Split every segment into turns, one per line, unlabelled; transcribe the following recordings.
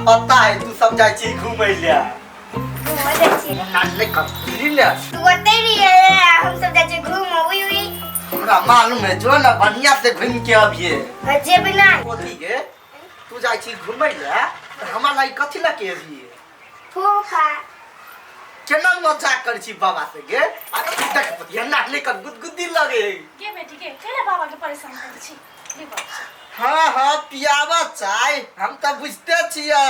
पता है तू सब जाइ छी घूमै ले।
घूमऽ जाइ छी।
ना नहीं कर बुझली ने।
तू ओतै रहिए, हम सब जाइ छी घूमऽ उई उई।
हमरा मालूम है, जो ना बढ़िया से घूम के अबिए।
हाँ, जेबै नहि।
पोती गे, तू जाइ छी घूमै ले तऽ हमरा लागि कथी लऽ के अबिए?
फोफा।
केना मजाक करै छी बाबा से गे? आ देख पोती, एना नहि कर, गुदगुदी लगे।
गे बेटी गे, कैला बाबा के परेशान करै छी? ले बाबा।
हाँ हाँ, पियाबा चाय, हम तऽ बुझते छियै,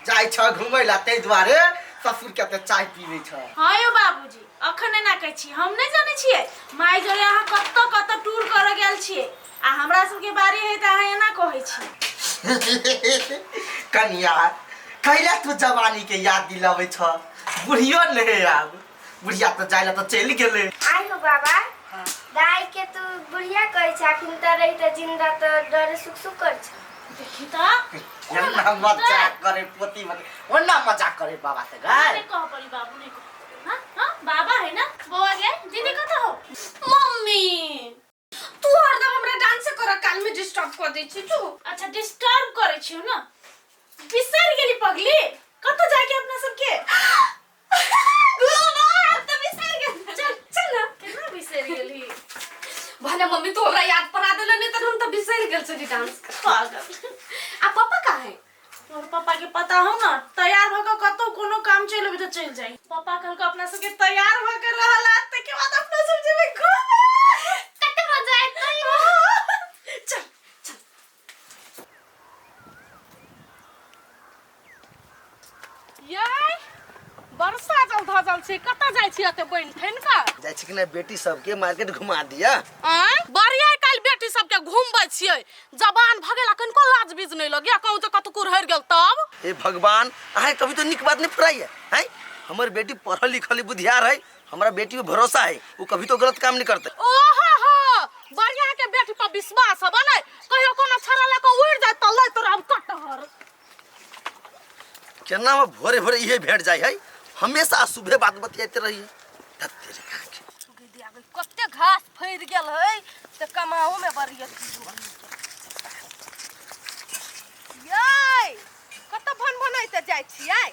जाइ छ घूमै ला ताहि दुआरे ससुर के तऽ चाय पीबै छ।
हाँ यौ बाबूजी, अखन एना कहै छी, हम नहि जानै छियै माय जोरे अहाँ कतऽ कतऽ टूर करऽ गेल छियै आ हमरा सबके बारी है तऽ अहाँ एना कहै छी।
कनिया, कैला तू जवानी के याद दिलाबै छ? बुढ़ियो नहीं आब, बुढ़िया तऽ जाय ला तऽ चलि गेलै।
आइ हो बाबा, दाई के तू बुढ़िया कहै छ, अखन तऽ रही तऽ जिंदा तऽ डरे सुख सुख करै छ।
देखी तऽ
एना मजाक करे पोती मत, ओना मजाक करे बाबा से गाय।
नहीं कह पड़ी बाबू, नहीं कह पड़ी ना। हाँ बाबा है ना। बौआ गे, दीदी कतऽ हो?
मम्मी, तू हरदम हमरा डांस करऽ काल में डिस्टर्ब कर दै छी तू।
अच्छा डिस्टर्ब करै छियौ ना, बिसरि गेली पगली कतऽ जाके अपना सबके
घूमऽ, हम तऽ बिसरि गेल।
चल चल ना, केना बिसरि गेली?
भने मम्मी तू हमरा याद परा देले, नहीं तऽ हम तऽ बिसरि गेल छली डांस कर।
पागल।
आ पापा कहाँ है?
तोहर पापा के पता हो ना, तैयार भऽ कऽ कतौ कोनो काम चलि अबै तऽ चलि जाइ। पापा कहलको अपना सबके तैयार भऽ कऽ रहल आ ताहिके बाद अपना सब जेबै घूमे।
कते मजा एतै।
चल चल।
यै बरसा जल धजल छै, कतऽ जाइ छी एते बनि ठनि कऽ?
जाइ छी कि नहि बेटी सबके मार्केट घुमा दिया।
आँय, बढ़िया काल्हि बेटी सबके घुमबै छियै, जवान भऽ गेला कनिको लाज बीज नहि लगैया, कहूँ जे कतौ कुरहरि गेल तब।
हे भगवान, अहाँ कभी तो नीक बात नहीं फुराइए हैं? हमर बेटी पढ़ल लिखल बुधियार है, हमरा बेटी पे भरोसा है, वो कभी तो गलत काम नहीं करते।
ओहो हो, बढ़िया के बेटी पर विश्वास हबा नै, कहियो कोनो छड़ा लऽ कऽ उड़ि जाय तऽ लैत रहब कटहर।
केना में भोरे भोरे इहे भेट जाय है, हमेशा सुबह बात बतियाते रहिए। धत तेरे कहाँ के।
गई दिया गई, कते घास फैर गेल है तऽ कमाओ में बड़ी अथी यै। कतऽ भन भनाइते जाइ छियै?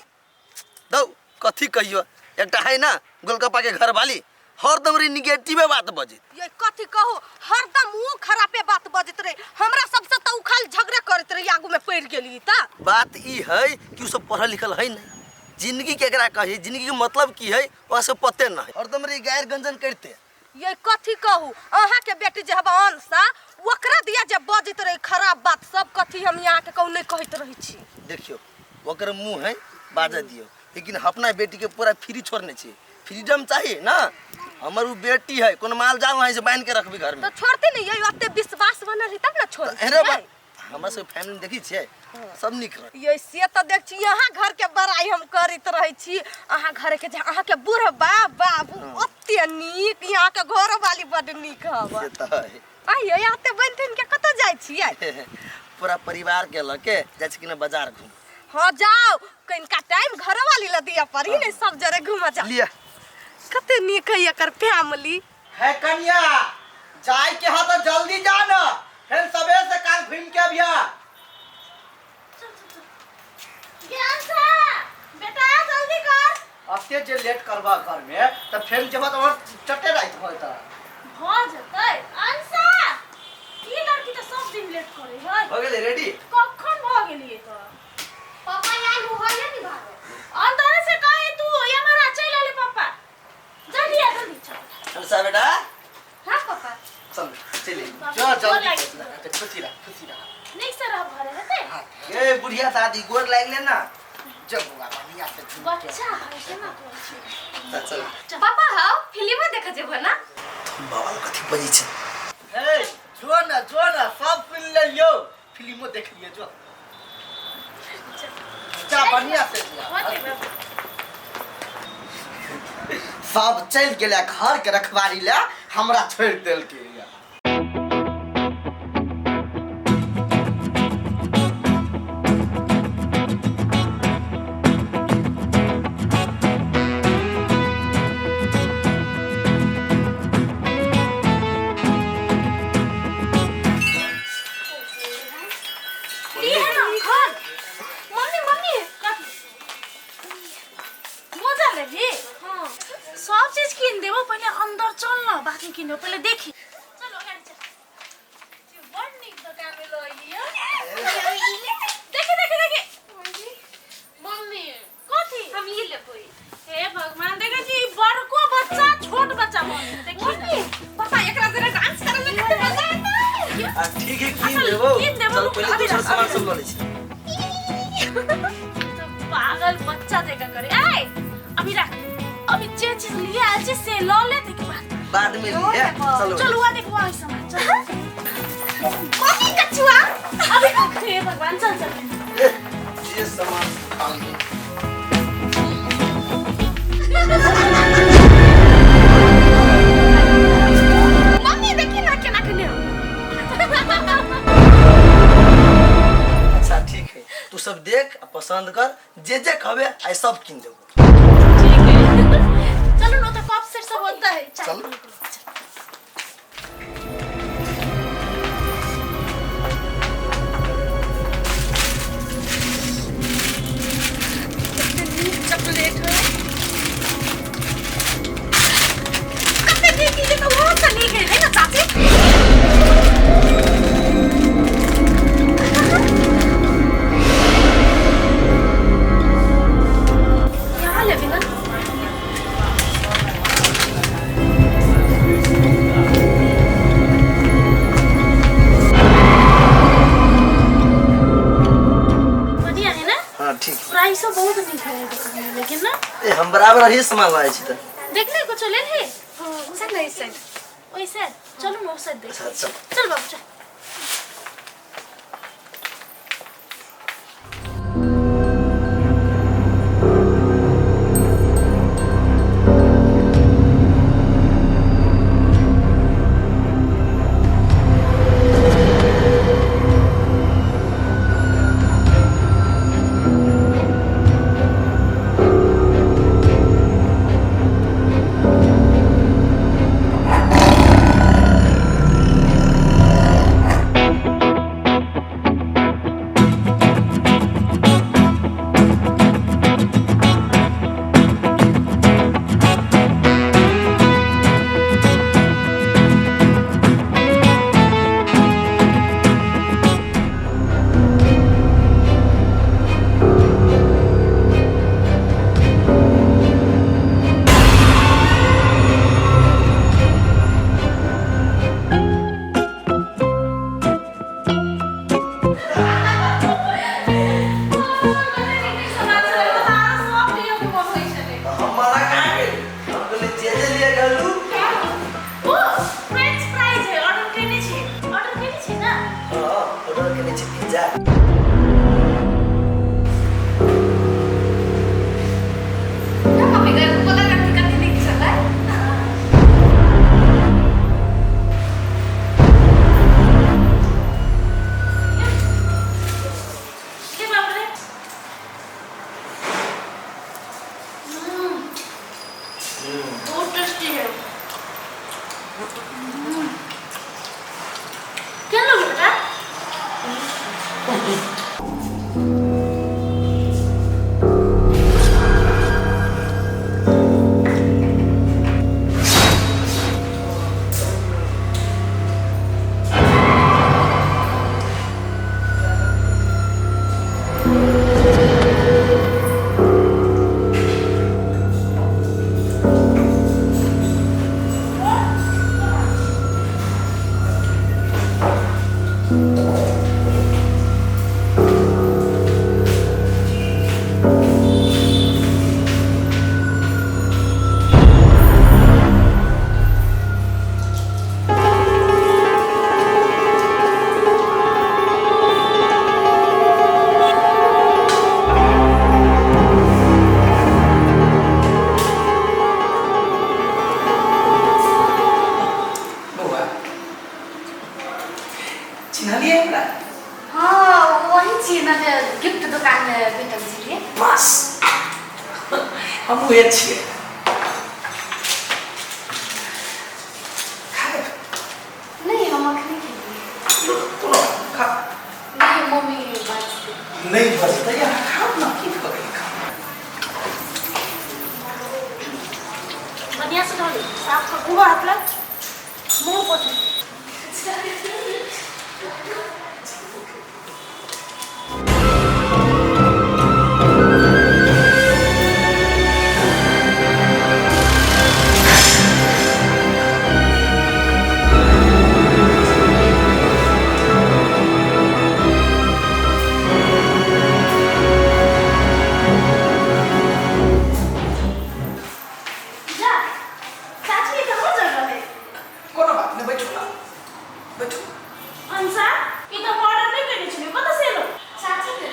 दौ कथी कहियो, एकटा है ना गोलगप्पा के घर वाली, हरदम रे निगेटिवे बात बजे।
ये कथी कहू, हरदम ऊ खरापे बात बजैत रहे, हमरा सबसे तऽ ऊ खाली झगड़े करैत रहे, आगू में पड़ि गेली तऽ।
बात ई है कि उ सब पढ़ल लिखल है नहीं, जिंदगी केकरा कही, जिंदगी के मतलब की है ओकरा सब पते न है, हरदम रे गैर गंजन करते।
ये कथी कहू, अहाँ के बेटी जे हबा अंशा, ओकरा दिया जे बजैत रहे खराब बात सब, कथी हम यहाँ के कहू नहीं कहैत रहै छी।
देखियो ओकर मुंह है बाजऽ दियो, लेकिन अपना बेटी के पूरा फ्री छोड़ने छी, फ्रीडम चाहिए ना। हमर उ बेटी है, कोनो माल जाल नहीं से बांध के रखबी घर में।
तो छोड़ते नहीं, ये ओते विश्वास बनल है तब ना छोड़ते।
अरे बा, हमरा सब फैमिली देखी छियै सब नीक रहे।
ये से तो देख छी यहाँ घर के बड़ाई हम करैत रहै छी, अहाँ घर के जे अहाँ के बुढ़बा बाबू ओते नीक, यहाँ के घर वाली बड नीक हवा।
से तऽ है।
आइयो यहाँ ते बनि ठनि के कतऽ जाइ छियै?
पूरा परिवार के लऽ के जाइ छी कि ना बाजार घूम।
हाँ जाओ, कनिका टाइम घर वाली ल दिया पड़ी ने, सब जरे घूम जा।
लिया।
कते नीक है एकर फैमिली।
है कन्या, जाय के हा तो जल्दी जा ना, फिर सबेर से काल घूम के अबिया।
ज्ञान सा बेटा जल्दी कर।
अते जे लेट करबा घर में त फेर जेबा त और चटे रात होय त
भ जतै। अंशा की लड़की त सब दिन लेट करे है।
हो गेलै रेडी?
कखन भ गेलियै त?
पापा आयल हो है नि भागो।
अंदर से कहे तू ये मारा चल आले पापा। जल्दी आ जल्दी चल।
अंशा बेटा।
हां पापा।
चल चले।
बाप
जो
रे,
जल्दी।
गोर लागै छी।
खुशी रह, खुशी रह।
नीक से रह घरे हेतै?
हां। ए बुढ़िया दादी गोर लागले ना। जब बौआ बढ़िया से घूम के।
बच्चा है केना कहै छी?
चल, चल।
पापा हां, फिल्म देख जेबो ना?
बाबा कथी बजै छै? हे, जो ना, जो ना, सब सुन लेलियो। फिल्मो देख लियो जो। जा बढ़िया से जा।
होतै बाबू।
सब चलि गेलै घर के रखवारी ले, हमरा छोड़ि देलकै।
ली है ना अखन।
मम्मी, मम्मी
आ ठीक है कीन
अच्छा,
देबो।
कीन देबो,
चल
रुक,
पहिले
अभी
दोसर
रख,
सामान
अभी
सब लऽ लै छी।
तो पागल बच्चा देखा करे ए अभी रख, अभी जे चीज लिए आयल छी से लऽ ले, ताहिके बाद
बाद में लिए। चलो
चल हुआ देखो वहाँ सामान, चल
मम्मी कछुआ
अभी रख, हे भगवान, चल चल।
ए, जे सामान आन ले।
मम्मी देखी ना केना केने।
अच्छा ठीक है, तू सब देख आ पसंद कर, जे जे कहबे आई सब कीन देबो।
ठीक है चलो ना, तो कप सेट सब होता है, चाय
चल।
P low. चल।
चॉकलेट है कते नीक ई तऽ ओहो तऽ नीक है ना चाची?
यहाँ लेबी ना? बढ़िया है ना?
हाँ ठीक है।
प्राइसो बहुत नीक है दुकान में, लेकिन ना
ए हम बराबर ही सामान लाए छी त।
देख ले कुछ ले ले।
हाँ उसे नहीं साइड
ओइसे चलो ना, उसे देख।
अच्छा चल।
चल बाबू चल।
हम मना कहाँ गेली? हम कहली जे जे लिए कहलू।
ओ फ्रेंच फ्राइज है, ऑर्डर केने छी, ऑर्डर केने छी ना?
हाँ ऑर्डर केने छी पिज्जा।
ना मम्मी गए बोला कथी कथी नीक छलै।
के बाप रे, बहुत टेस्टी है। क्या लोगे बेटा?
बौआ चिन्हलियै हमरा?
हाँ वही छियै ना जे गिफ्ट दुकान में भेटल छलियै।
बस हम उहे छियै। खाए।
नहीं हम अखनी खेलियै।
कोनो खा।
नहीं मम्मी बात
नहीं बचतै, अहाँ खाउ ना, की भऽ गेलै खाउ।
बढ़िया से धोली, साफ कर, मुँह हाथ लग, मुँह पोछ। समोसा ई तऽ हम ऑर्डर नहि केने छलियै कतऽ से एलो चाची के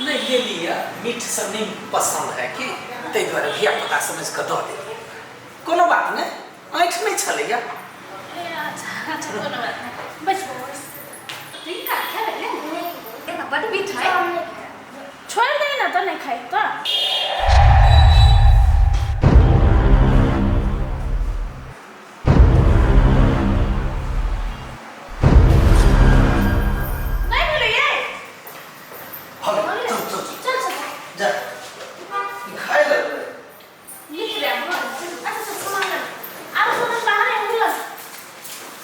नहि ले लिअ मीठ सब नहि पसन्द है कि ताहि दुआरे धिया पुता समझि कऽ दऽ देलियै कोनो बात नहि ऐंठ नहि छलैया
ए अच्छा अच्छा कोनो बात नहि बैस बैस
तू का खेबै ले ने बड मीठ है
छोड़ि दे ने तऽ नहि खाइ तऽ नहि भेलै यै
चल चल चल
चल चल
जा ई खाय लगलै
लिख दे अच्छा चल सामान ले आरो सामान बाहर है बुझल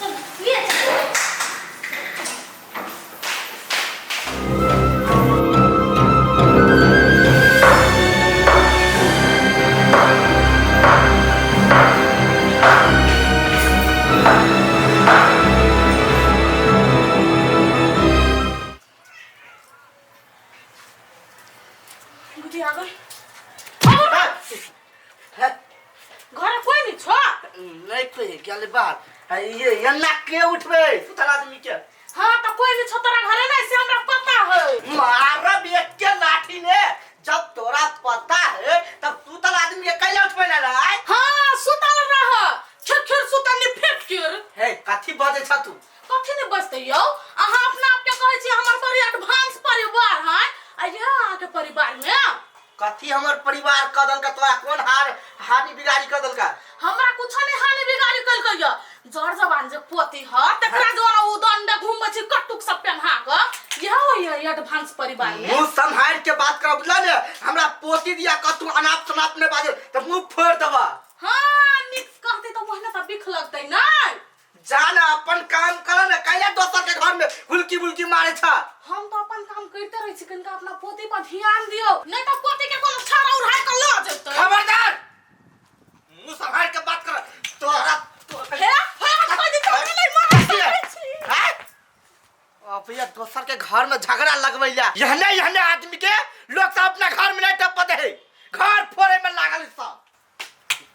चल लिए चल बुझी आ गई
है
घर कोई नहीं छो
नहीं कोई गेल बाहर है ये एना के उठबै सुतल आदमी के
हाँ तो कोई नहीं छो तोरा घरे नहीं से हमरा पता है
मारब एक के लाठी ने जब तोरा पता है तब सुतल आदमी के कैला उठबै ला रहा
हाँ सुतल रह खेर खेर सुतल नहीं फेंक खेर
हे कथी बजै छ तू
कथी नहीं बजते यौ अहाँ अपना आप के कहै छी हमर बड़ी एडवांस परिवार है आ यह अहाँके परिवार में
कथी हमर परिवार कऽ देलका तोरा कोन हार हानि बिगाड़ी कऽ देलका
हमरा कुछो नहीं हानि बिगाड़ी कलकै य जर जवान जे पोती ह तकरा जवान उ दंड घुमबै छी कटुक सब पेन्हा क यह होय है एडवांस परिवार में
मुंह सम्हार के बात कर बुझला ने हमरा पोती दिया कह तू अनाप शनाप ने बाजे तऽ मुंह फोड़ देबा
हाँ निक कहते तो वहने त बिख लगतै नै
जा ना अपन काम कर ना कैला दोसर के घर में हुलकी बुलकी मारे छ
हम तो अपन काम करते रहै छी कनिका अपना पोती पर ध्यान दियौ नहीं तो पोती के कोनो छाड़ा उड़ाय के ल जेतै
खबरदार मुंह संभाल के बात कर तोरा
हे हे कह दी तो नहीं मार सकै छी
हैं? अब ये दोसर के घर में झगड़ा लगबैया यहने यहने आदमी के लोग सब अपना घर में नहीं टपत है घर फोड़े में लागल सब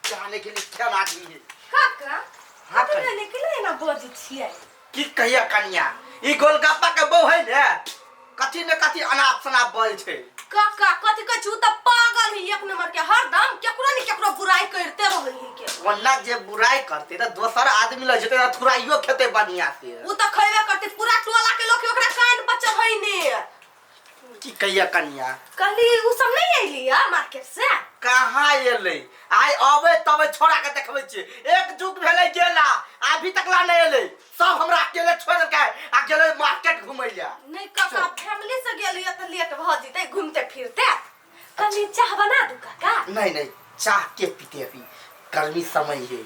जाने के लिए क्या आदमी है
काका
हाँ,
अपने
कहिया।
निकले ना बजै छियै
की कहिया कनिया ई गोलगप्पा के बहू है ने कथी ने कथी अनाप शनाप बजै छै
काका कथी कहै छी उ तऽ पागल है एक नंबर के हरदम केकरो ने केकरो बुराई करते रहै है के
ओना जे बुराई करते तऽ दोसर आदमी लग जेतै तऽ थुराइयो खेतै बढ़िया से
उ तऽ खैबे करते पूरा टोला के लोग ओकरा कान पर चढ़ैने
की कहिया कनिया
कहली उ सब नहीं अइली है मार्केट से
कहाँ एलै आइ अबै तबै छोड़ा के देखबै छियै एक जुग भेलै गेला अभी तक ला नहीं एलै सब हमरा अकेले छोड़ देलकै आ गेलै मार्केट घुमै लए
नहीं काका फैमिली से गेली है तऽ लेट भऽ जेतै घूमते फिरते कहली चाह बना दू काका
नहीं नहीं चाह के पीते अभी गर्मी समय है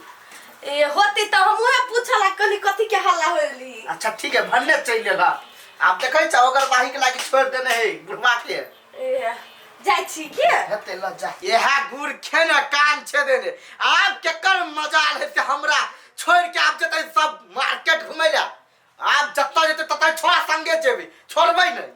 ए होती तऽ हमहूँ पूछला कहली कथी के हल्ला होली
अच्छा ठीक है भन्ने चलि एला आब देखै छ ओकर बाही के लागी छोड़ देने है बुढ़वा के
ए जाइ छी के
हेतै ल जा इएह गुड़ खेने कान छे देने आब केकर मजाल है से हमरा छोड़ के आब जेतै सब मार्केट घुमै लए आब जतऽ जेतै ततऽ छोड़ा संगे जेबै छोड़बै नहि